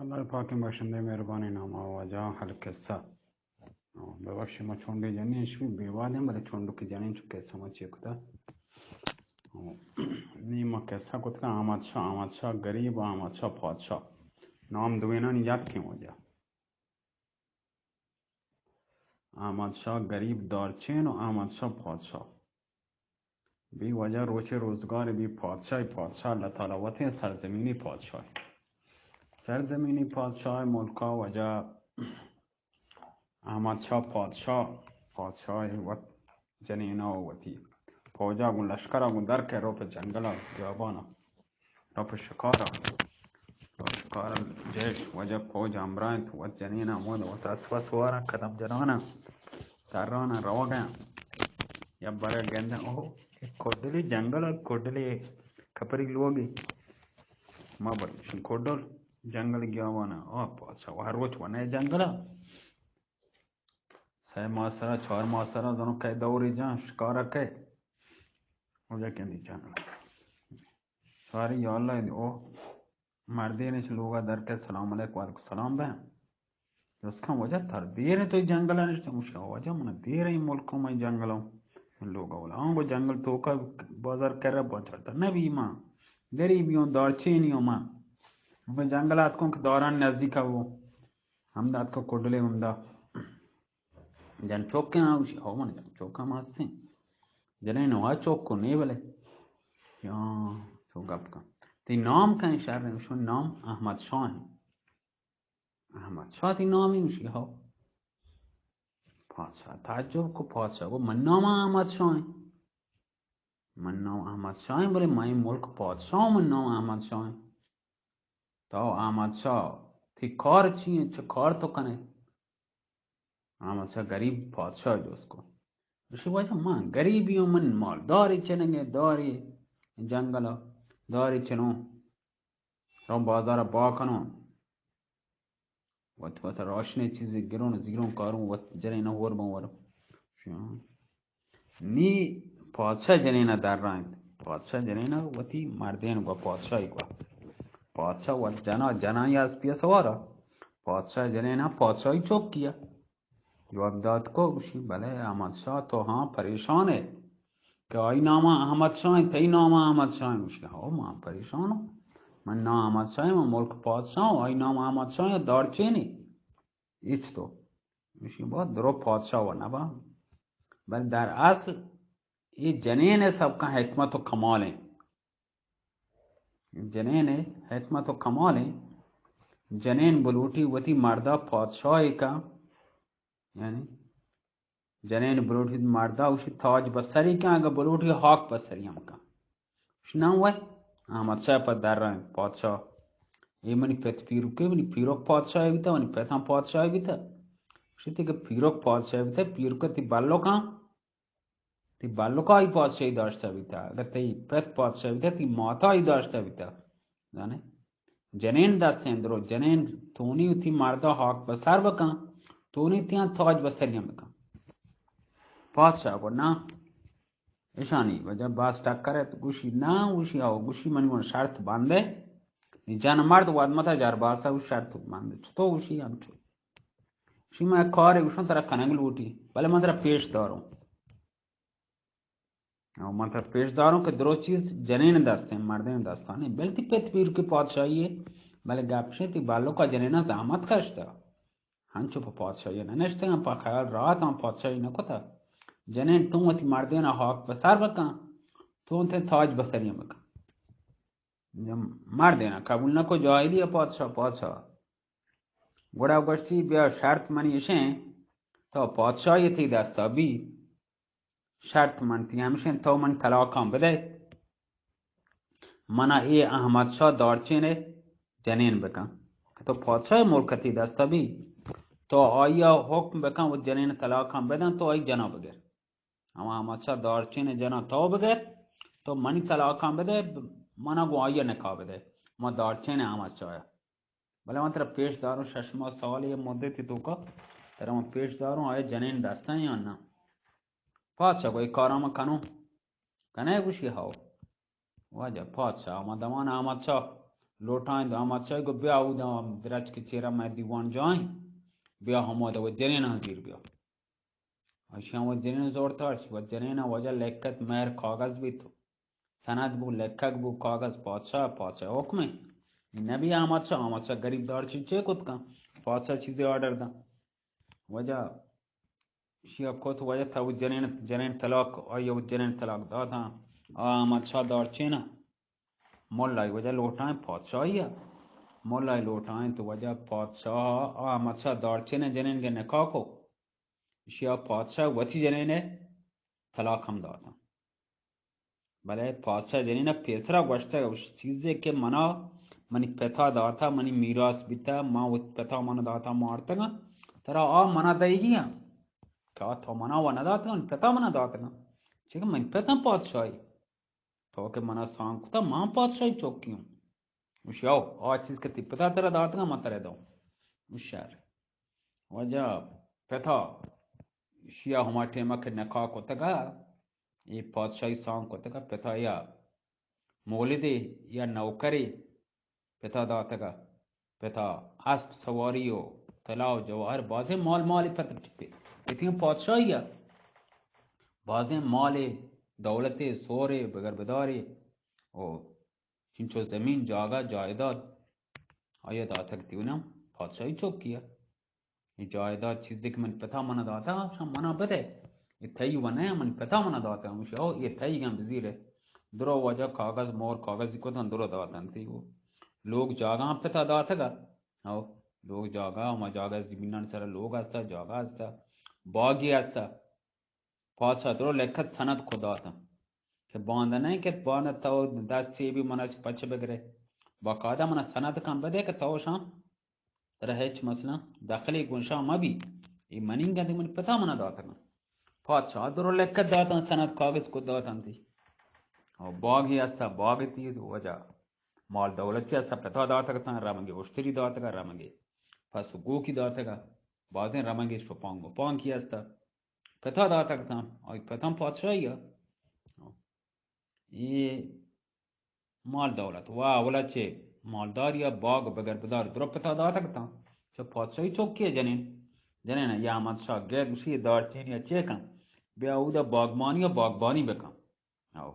اللہ پاک بخشندہ مہربانی نام آ واجہ القصہ۔ ببخش، ما چونڈے جنین شمی بیوادیں، بلے چونڈو کی جنین چو قصہ ما چی کتا۔ نی ما قصہ کت کہ احمد شاہ، احمد شاہ غریب، احمد شاہ پادشاہ۔ نام دوینانی یکیں واجہ۔ احمد شاہ غریب دارچین و احمد شاہ پادشاہ۔ بی واجہ روچے روزگار بی پادشاہ، پادشاہ اللہ تعالی وتیں سرزمینی پادشاہ۔ سرزمینی پادشاہ ملکا واجہ احمد شاہ پادشاہ، پادشاہ وت جنینا و وتی فوجا گوں لشکرا گوں در کہ رو پہ جنگلا گیابانا۔ رو پہ شکارا۔ رو شکارا جیش واجہ فوج ہمراہ انت، وت جنینا ہمود وت اسپا سوارا قدم جنانا۔ ترانا روگا۔ یا برا گندن، اوہ، ایک کوڈلی جنگل، کوڈلی کپری لوگی۔ ما بر، کوڈل جنگل گیابانا۔ او پادشاہ، ہر روچ ونے جنگلا۔ سہ ماہ سرا، چار ماہ سرا، زانو کئے دورے جان، شکارا کئے۔ واجہ کندی جان۔ ساری یا اللہ، او مردین اچ لوگا در کئے، سلام علیکم، وعلیکم سلام بہ۔ جست کن واجہ تر دیر تو جنگلا نشتے؟ مشکل واجہ من دیر این ملکوں، من جنگلوں، من لوگا ولا۔ آنگو جنگل توکا بازار کرا بازار تا نبی ما۔ غریبیوں، دارچینیوں ما۔ من جنگلات کن کہ داران نزدیک وہ۔ ہمدا اتکا کوڈلے ہمدا۔ جن چوکیں آ گوشی، ہو من جن چوک ہم ہستیں۔ جنین وا چوک کو نہیں بلے۔ یا تو گپ کن۔ تی نام کن؟ شر ہیں، شو نام احمد شاہ ہیں۔ احمد شاہ تی نام ہی گوشی، ہو۔ پادشاہ تعجب کو، پادشاہ کو من نام احمد شاہ ہیں۔ من نام احمد شاہ ہیں، بلے میں ملک پادشاہ ہوں، من نام احمد شاہ ہیں۔ تو احمد شاہ، تی کار چی ہیں؟ چہ کار تو کنے؟ احمد شاہ غریب پادشاہ جوست کو۔ گوشی، واجہ من غریبی ہوں، من مالداری چنگے داری جنگل داری چنوں۔ رو بازار با کنوں۔ وت وت روشنے چیزے گرون، زیرون کارون، وت جنین ہور بن ور۔ نی پادشاہ جنین در رنگ۔ پادشاہ جنین وتی مردین گوا، پادشاہی گوا۔ پادشاہ وت جنا، جنا یا اسپی سوارا۔ پادشاہ جنین پادشاہی چوک کیا۔ جواب دات کو، گوشی، بلے احمد شاہ تو ہاں پریشان ہے کہ آئی نام احمد شاہ ہیں، تئی نام احمد شاہ ہیں؟ گوشی، ہو، ما پریشان ہوں۔ من نام احمد شاہ ہیں، من ملک پادشاہ ہوں، آئی نام احمد شاہ ہیں، دارچینی۔ ہچ تو۔ گوشی، بہت درو پادشاہ و نبا۔ بل در اصل یہ جنین سب کا حکمت و کمال ہیں۔ جنین حکمت و کمال ہیں۔ جنین بلوٹی وتی مردا پادشاہی کا، یعنی جنین بلوٹی مردا وشی تاج بسری کن، اگہ بلوٹی ہاک بسری ہم کن۔ وشی نام وای احمد شاہ پہ در رہے پادشاہ۔ اے منی پت پیروکے، منی پیروک پادشاہ بیتا، منی پت ہم پادشاہ بیتا۔ وشی تی کہ پیروک پادشاہ بیتا، پیروک تی بلو کن، تی بلوکا ای پادشاہی داشتہ بیتا۔ اگہ تی پت پادشاہ بیتا، تی ماتا ای داشتہ بیتا۔ زانے؟ جنین دستیں درو، جنین تونی وتی مردا ہاک بسر بکن، تونی تیان تاج بسریاں بکن۔ پادشاہ گو نا، اشانی وجہ باز ٹکر ات، گوشی نا، گوشی آو، گوشی منی گون شرط بندے، نی جن مرد ود متا جار باسا، گوشی شرط بندے، چطو؟ گوشی ہم چو۔ گوشی من کارے گوشن ترا کنگ لوٹی، بلے من ترا پیش داروں۔ او من ترا پیش داروں کہ درو چیز جنین دستیں، مردین دستانی۔ بل تی پت پیروکے پادشاہی ہے، بلے گپ شے تی بالوکا جنینا زحمت کشتا۔ ہنچو پہ پادشاہی نہ نشتگاں، پہ خیال راحت ہم پادشاہی نہ کتا۔ جنین تو وتی مردین ہاک بسر بکن، تو تے تاج بسریاں بکن۔ مردین قبول نہ کو، جاہلی پادشاہ، پادشاہ۔ گڑا گوشتی، بیا شرط منی اشیں، تو پادشاہی تی دستا بی، شرط من تی ہمشیں، تو من طلاقاں بدے، منا اے احمد شاہ دارچین جنین بکن۔ کہ تو پادشاہ ملک تی دستا بی، تو آیا حکم بکن و جنین طلاقاں بدن، تو آئی جنا بگر۔ ہما احمد شاہ دارچین جنا تو بگر، تو منی طلاقاں بدے، منا گو آیا نکاح بدے، ما دارچین احمد شاہ۔ بلے من ترا پیش داروں، شش ماہ سال یہ مدتی توکا ترا من پیش داروں، آیا جنین دستاں یا نہ؟ پادشاہ گو، اے کاراں من کنوں؟ کنے؟ گوشی، ہاو۔ واجہ پادشاہ، ما دمان احمد شاہ لوٹائیں داماد شاہ گو بیا اودا درچک چیرا مئے دیوان جائیں، بیا ہمودا و جنیناں زیر بیا۔ اشیاں و جنین زورتا، اشی و جنین وجہ لکت مہر کاغذ بیت، سند بو، لکگ بو، کاغذ پادشاہ، پادشاہ حکم ہے۔ نبی احمد شاہ، احمد شاہ غریب دار چی چے کت کن؟ پادشاہ چیزے آرڈر دن۔ وجہ شیا کت، وجہ تا و جنین، جنین طلاق، آئی و جنین طلاق داتا۔ آ احمد شاہ دار چینا۔ ملای وجہ لوٹائیں پادشاہی ء۔ ملای لوٹائیں تو وجہ پادشاہ آ احمد شاہ دارچین ء جنین گے نکاح کو۔ اشیا پادشاہ وتی جنین ء طلاق ہم داتاں۔ بلے پادشاہ جنین ء پیسرا گوشتگ، اش چیزے کہ منا منی پتا داتا، منی میراث بیتا، ما وت پتا منا داتا مارتگاں، ترا آ منا دئیگی ہاں کہ آ تو منا و نداتگاں، پتا منا داتگاں، چکہ منی پتا پادشاہی۔ تو کہ منا سانگ کتا، من پادشاہی چوکی ہوں۔ گوشی، او، آ چیز کہ تی پتا ترا داتگا، من ترا دوں۔ ہوشیار۔ واجہ پتا شیا ہما ٹیمہ کہ نکاح کتگا، اے پادشاہی سانگ کتگا، پتا یا مولدے یا نوکرے پتا داتگا۔ پتا اسپ سواری و طلا و جواہر، بازیں مال مالے پتا پتی۔ پتی ہم پادشاہی ء بازیں مالے، دولتے، سورے، بگر بدارے و چنچو زمین، جاگہ، جائیداد آیا داتگ۔ تیونم پادشاہی چوکی ء۔ اے جائیداد چیزے کہ من پتا منا داتا، شاں منا بدے۔ اے تئی و نہ، من پتا منا داتا۔ ہمشی، او، اے تئی گم بزیرے۔ درو واجہ کاغذ، مور کاغذی کتن، درو داتن تی و۔ لوگ جاگہ ہم پتا داتگا۔ او، لوگ جاگہ، ہما جاگہ زمینان سر لوگ ہستا، جاگہ ہستا، باگی ہستا۔ پادشاہ درو لکھت سند کو داتن کہ باندہ نہیں کہ باندہ تو دست چی بھی منا پچ بگرے۔ باقاعدہ منا سند کن بدے کہ تو شاں ترا ہچ مثلاً دخلی گوں شاں مہ بی، اے منی گندی، منی پتا منا داتگاں۔ پادشاہ درو لکھت داتاں، سند کاغذ کو داتاں تی۔ او باغی استا، باغ تی وجہ مال دولتی استا، پتا داتگ تاں، رمگے اشتری داتگا، رمگے پس و گوکی داتگا، بازیں رمگے شپانگ و پانکی استا، پتا داتگ تاں، آئی پتاں پادشاہی ء۔ اے مال دولت و اولا چے مالداری ء باغ بگر بدار درو پتا داتگ تاں۔ چہ پادشاہی چوکی ء جنین، جنین ء یا احمد شاہ گئے گوشی دارچینی ء چے کن؟ بیا اودا باغبانی ء باغبانی بکن۔ او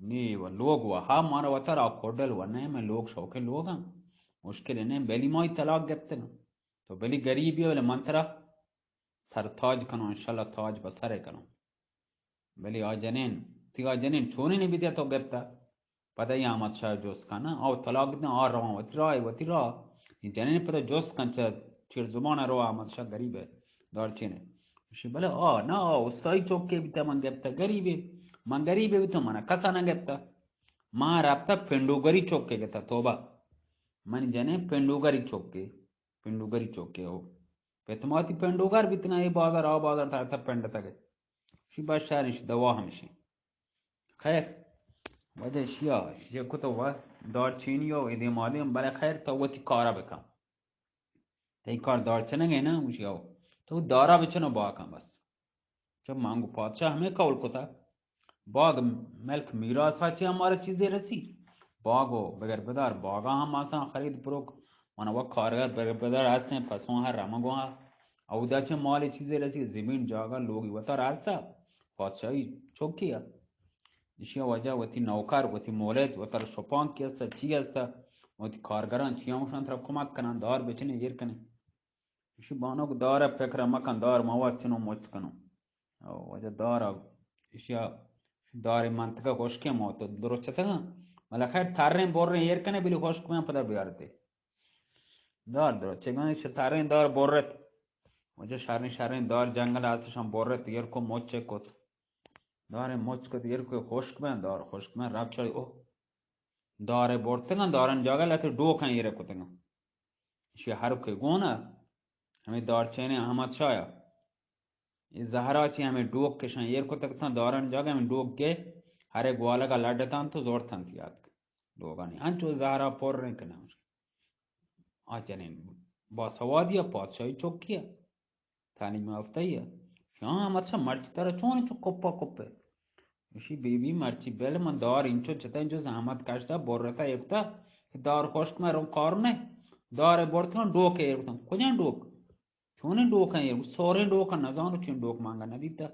نی و لوگ و ہا مارا وتر آ کوڈل و نہ، میں لوگ شوقیں لوگ ہاں، مشکل نہیں، بلی مائی طلاق گپتن۔ تو بلی غریبی ولے من ترا سر تاج کنوں، انشاءاللہ تاج بہ سرے کنوں۔ بلے آ جنین، تئی آ جنین چونیں نبی دیا تو گپتا؟ پدا اے احمد شاہ جست کن، او طلاق دیں، آ رواں وتی راہ، وتی راہ۔ اے جنین پدا جست کن چہ چیر زبان رو احمد شاہ غریب ہے، دارچین ہے۔ گوشی، بلے آ نہ، آ استائی چوکے بیتا، من گپتا غریبے، من غریبے بیتا، من کسا نہ گپتا۔ من رپتا پنڈوگری چوکے گپتا، توبہ۔ من جنین پنڈوگری چوکے، پنڈوگری چوکے ہو۔ پت ماتی پنڈوگر بیتگاں، اے بازار، آ بازار، تا تا پنڈ تگے۔ شی بس شہر اش دوا ہمشی۔ خیر، وجہ شیا، شیا کتو و دارچینی و ادے مالی ہم، بلے خیر تو وتی کارا بکن۔ تئی کار دارچنگ ہے نا، گوشی او۔ تو دارا بچنو باکن بس۔ چہ مانگو پادشاہ ہمے قول کتا۔ باغ ملک میراثا چہ ہمارا چیزے رسی۔ باغ و بگر بدار، باغا ہم آسان خرید پروک۔ من و کارگر بگر بدار ہستیں، پسوں ہا رمگوں ہا۔ اودا چہ مال چیزے رسی، زمین جاگہ لوگی وتا راستا۔ پادشاہی چوکی ء۔ ایشی وجہ وتی نوکر، وتی مولد، وتر شپانکی است، چی است، وتی کارگران چی ہمشان ترا کمک کنن، دار بچنے، ایر کنے۔ ایشی بانک دار ء فکر ء مکن، دار مواد چنو مچ کنو۔ او وجہ دار ء ایشی ء دار منطقہ خشکیں موت درست چتگاں۔ ملا خیر تریں بریں ایر کنے بلی خشک میں پدا بیارتے۔ دار درست چگاں ایشی تریں دار برت۔ وجہ شریں شریں دار جنگل آسشان برت ایر کو مچ کت۔ دار مچ کت ایر کو خشک میں دار خشک میں رب چڑی او۔ دار برتگاں، دارن جاگہ لہتے ڈوکاں ایر کتگاں۔ ایشی ہر کے گون ء ہمے دارچین احمد شاہ ء اے زہرا چی ہمے ڈوک کشاں ایر کتگ تاں، دارن جاگہ ہمے ڈوک گئے ہرے گوالگ ء لڈ تاں تو زورتاں تی آتک۔ لوگانی انچو زہرا پر رنگ کناں۔ آ جنین باسوادی ء پادشاہی چوکی ء۔ تعلیم یافتہ ء۔ شاہ احمد شاہ مرچی ترا چون چو کپا کپے؟ اشی بی بی مرچی بل من دار انچو چتیں جو زحمت کشتا برتا ایکتا کہ دار کشت، من رو کار نہ، دار برتن ڈوک ایر بتن۔ کجا ڈوک؟ چونیں ڈوک ایر؟ سوریں ڈوک، نزانو چین ڈوک مانگا ندیتا۔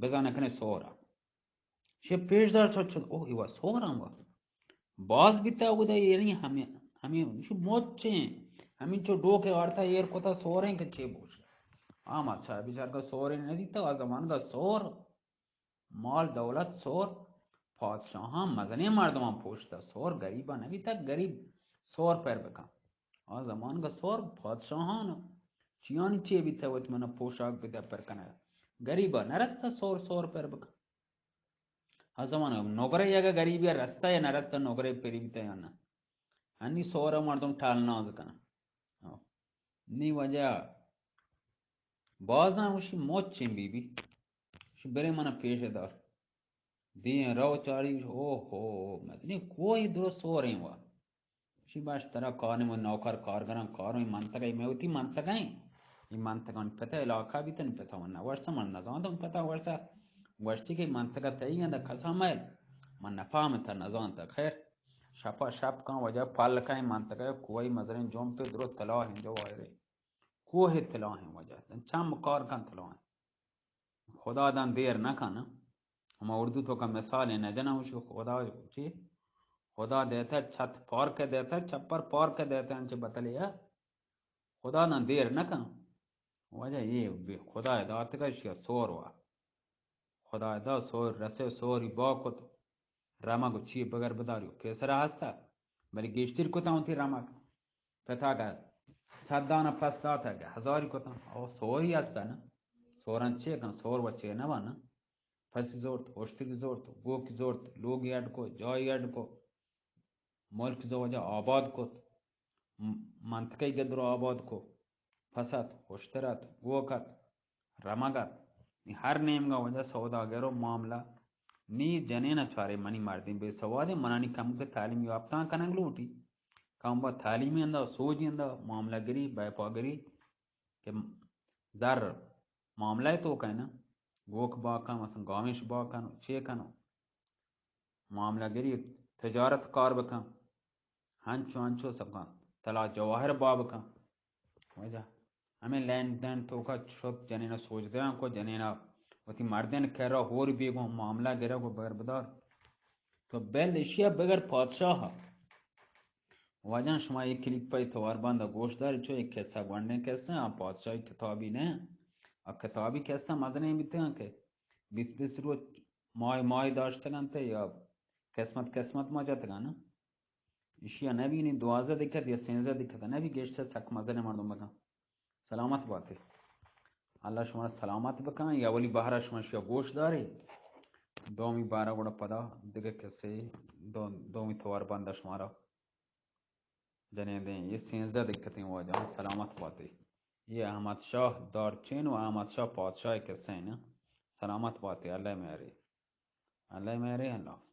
بزاں نہ کنے سورا۔ شے پیش دار چو چو، او ایوا سوراں وا۔ باز بیتا گدا ایریں ہمیں، ہمیں شو موچیں۔ ہمیں چو ڈوک وارتا ایر کتا سوریں کہ چے بوش۔ آ ما چا بیچار کا سوریں ندیتا، آ زمان کا سور۔ مال دولت سور، پادشاہاں مزنیں مردماں پوشتا سور، گریباں نہ بیتا گریب سور پر بکن۔ آ زمانگا سور پادشاہاں چیانی چے بیتا وت منا پوشاک بدا پر کنگا۔ گریباں نہ رستا سور سور پر بکن۔ آ زمانگا نگرے یگا گریبی رستا یا نہ رستا، نگرے پری بیتا یا نہ۔ ہنی سور مردم ٹال ناز کن۔ ہاں۔ نی وجہ بازاں وشی موچیں بی بی۔ شی برے منا پیش دار۔ دیں رو چاری، او ہو، مزنیں کوہی درو سوریں وا۔ شی باش ترا کاریں و نوکر کارگراں کاروں، اے منطقہ اے مئے وتی منطقہ ایں۔ اے منطقہ من پتہ علاقہ بیتن پتہ من نہ ورسا، من نزانتم پتہ ورسا۔ گوشتی کہ منطقہ تئی ایں، کسا مئے۔ من نفہمتا نزانتا۔ خیر، شپا شپ کن وجہ پل کن منطقہ کوہی مزنیں جمپے درو طلا ہیں جواہرے۔ کوہ طلا ہیں وجہ۔ چم کار کن طلا ہیں۔ خدا داں دیر نہ کن۔ ہما اردو توکا مثال نہ جناں وش خدا چی؟ خدا دیتا چھت پار کے دیتا، چھپر پار کے دیتا، انچے بتلے ہے۔ خدا داں دیر نہ کن۔ وجہ یہ بے خدا داتگا شیا سور وا۔ خدا دا سور رسے سوری با کت۔ رمگ و چی بگر بداری و پیسرا ہستا، بلے گیشتر کتاں وتی رمگ۔ پتاگ صدان پس داتگ، ہزاری کتاں۔ او سوری ہستا نا، سوران چے کن؟ سور و چے نہ وانا۔ پسی زورت، اشتری زورت، گوکی زورت، لوگی اڈ کو، جائی اڈ کو، ملک زوجہ آباد کت۔ م-، منطقہ گدرو آباد کو، پس ات، اشتر ات، گوک ات، رمگ ات۔ نی ہر نیمگا وجہ سوداگر و معاملہ۔ نی جنین چارے منی مردین بے سوادیں، منانی کم کے تعلیم یافتاں کنگ لوٹی۔ کم با تعلیمی اندا، سوجی اندا، معاملہ گری، بیپا گری کہ زر معاملہ تو کہنا، گوک با کن، مثلاً گامیش با کن، چے کنو؟ معاملہ گری، تجارت کار بکن، ہنچو ہنچو سکن، طلا جواہر با بکن۔ وجہ ہمیں لین دین توکا شت، جنینا سوج دیان کو، جنینا وتی مردین کرا ہور بیگو، معاملہ گرا کو بگر بدار۔ تو بل اشیا بگر پادشاہ۔ واجہاں شما اے کلیپ ء توار بند ء گوش دار، چو اے قصہ گونڈیں قصہ آں، پادشاہی کتابی نہ، آ کتابی قصہ مزنیں بیتگاں کہ بیست بیست روچ، ماہ ماہ داشتگ انت یا قسمت قسمت ما جتگاں نا۔ ایشی ء نبی نی دوازدہ دقت یا سینزدہ دقت نبی، گیشتر سک مزنیں مردم بکن۔ سلامت باتے۔ اللہ شما سلامت بکن۔ یا اولی بہر ء شما شیا گوش دارے۔ دومی بہر ء گڑا پدا دگہ قصے دو-، دومی توار بند ء شمارا جنین دیں۔ یہ سینزدہ دقتیں واجہ، سلامت باتے۔ یہ احمد شاہ دارچین و احمد شاہ پادشاہ قصہ ہیں نا۔ سلامت باتے، اللہ مہرے۔ اللہ مہرے، اللہ حافظ۔